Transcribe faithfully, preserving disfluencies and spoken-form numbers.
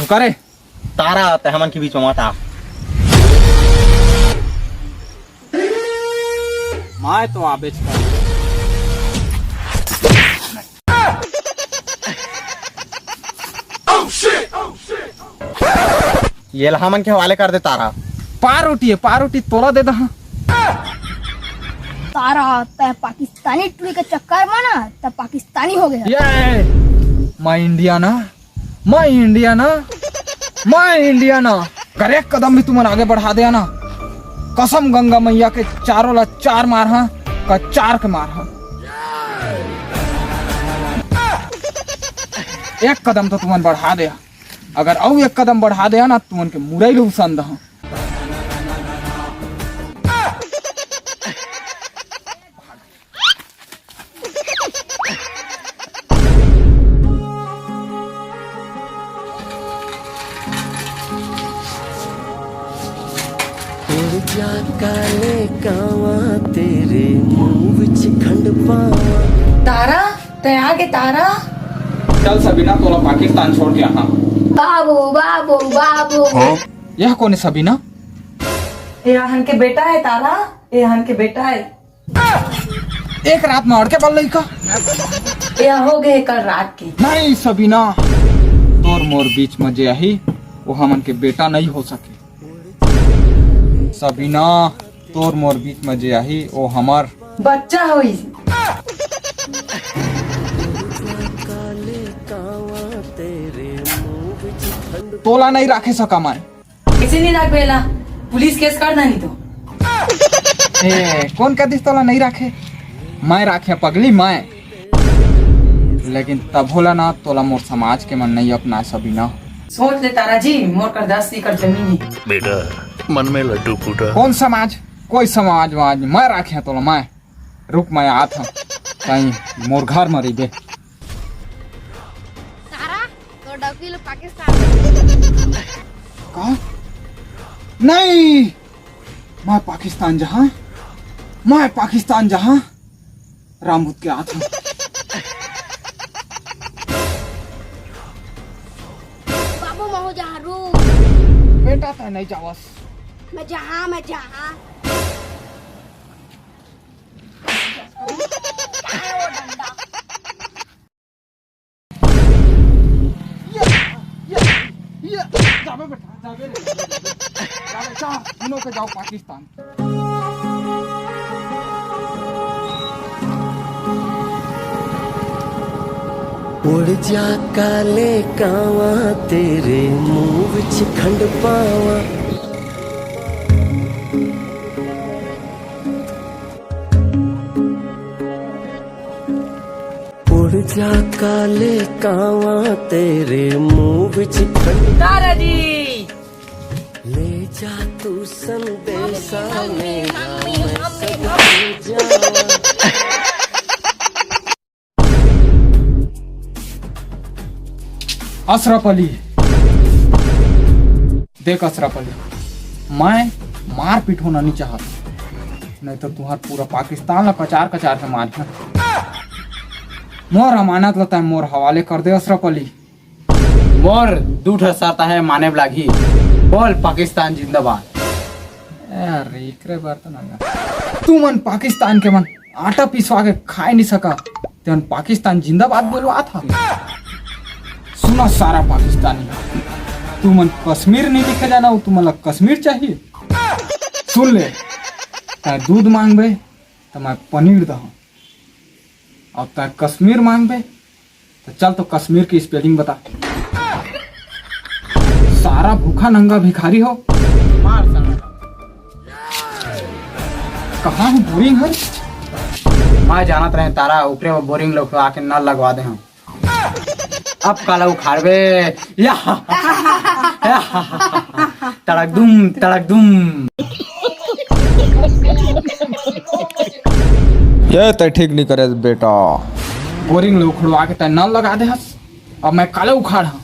करे। तारा, तैं हमन के बीच में मत आ। मैं तो आबेच कर। ये ला हमन के हवाले कर दे तारा। पारोटी हे, पारोटी तोला दे दहा। तारा, तैं पाकिस्तानी टुरी के चक्कर में ना, तैं पाकिस्तानी हो गया। ये, मैं इंडिया ना, मैं इंडिया ना, मैं इंडिया ना। अगर एक कदम भी तुमन आगे बढ़ा दे ना, कसम गंगा मैया के, चारों ला चार मार हा, का चार के मार हा। एक कदम तो तुमन बढ़ा दे, अगर अउ एक कदम बढ़ा दे ना, तुमन के मुरई ल उसन दहा। उड़ जा काले कावां, तेरे मुंह विच खंड पावां। तारा, तैं आगे तारा। चल सबीना, तोला पाकिस्तान छोड़ के आहा। बाबू, बाबू, बाबू। यह कोन हे सबीना? ये हमन के बेटा हे तारा, ये हमन के बेटा हे। एक रात में अड़के बल लइका। ये हो गए कल रात के। नहीं सबीना, तोर मोर बीच में जे आही, वो हमन के बेटा नहीं हो सके। सबीना, तोर मोर बीच में जे आही, वो हमर बच्चा होई। तोला नहीं राखे सका मैं। कइसे नहीं राखबे एला? पुलिस केस कर देही तो। ए, कोन कह दिस तोला नहीं राखे? मैं राखे पगली, मैं। लेकिन तभो ला ना, तोला मोर समाज के मन नहीं अपनाय सबीना। सोच ले तारा जी, मोर कर दस एकड़ जमीन हे। बेटा, मन में लड्डू फूटा। कोन समाज? कोई समाज वाज मैं राखे तोला, मैं। रुक, मैं आत हूँ, कहीं मोर घर में रहिबे। तारा, तोर डौकी ला पाकिस्तान। का? नहीं, मैं पाकिस्तान जहाँ, मैं पाकिस्तान जहाँ, रामभूत के आत हूँ। बाबू, महू जहाँ रुक। बेटा, तैं नहीं जावस। मैं जहाँ, मैं जहाँ। ये, ये, ये, जाबे बेटा, जाबे रे, जाबे, जाबे, जा, दुनों के जाओ पाकिस्तान। उड़ जा काले कावां, तेरे मुंह विच खंड पावां। उड़ जा काले कावां, तेरे मुंह विच खंड। तारा जी। ले जा तू संदेशा मेरा, मैं सफल जावां। अशरफ अली, देख अशरफ अली, मैं मारपीट होना नहीं चाहत, नहीं तो तुहार पूरा पाकिस्तान ला कचार कचार के मार। मोर अमानत ला तैं मोर हवाले कर दे अशरफ अली। मोर दू ठो शर्त हे, माने बर लागही। बोल, पाकिस्तान जिंदाबाद। अरे, एकरे बर तो ना। तुमन पाकिस्तान के मन आटा पिसवा के खाए नहीं सका, तेमन पाकिस्तान जिंदाबाद बोलवात हा। सुना सारा पाकिस्तानी, तुमन कश्मीर नहीं लिखे जाना हो, तुमन ला कश्मीर चाहिए। सुन ले, तैं दूध मांगबे, त मैं पनीर दहूं। अउ तैं कश्मीर मांगबे, त चल तो कश्मीर के spelling बता। सारा भूखा नंगा भिखारी हो। मार साला। कहाँ हे बोरिंग हर? मैं जानत रहें तारा, ओकरे बर बोरिंग ला उखड़वा के नल लगवा दे हूँ। अब काला उखाड़बे। या। तड़क दुम, तड़क दुम। ये तैं ठीक नहीं करे बेटा। बोरिंग ला उखड़वा के तैं नल लगा दे हस। अब मैं काला उखाड़ हूँ।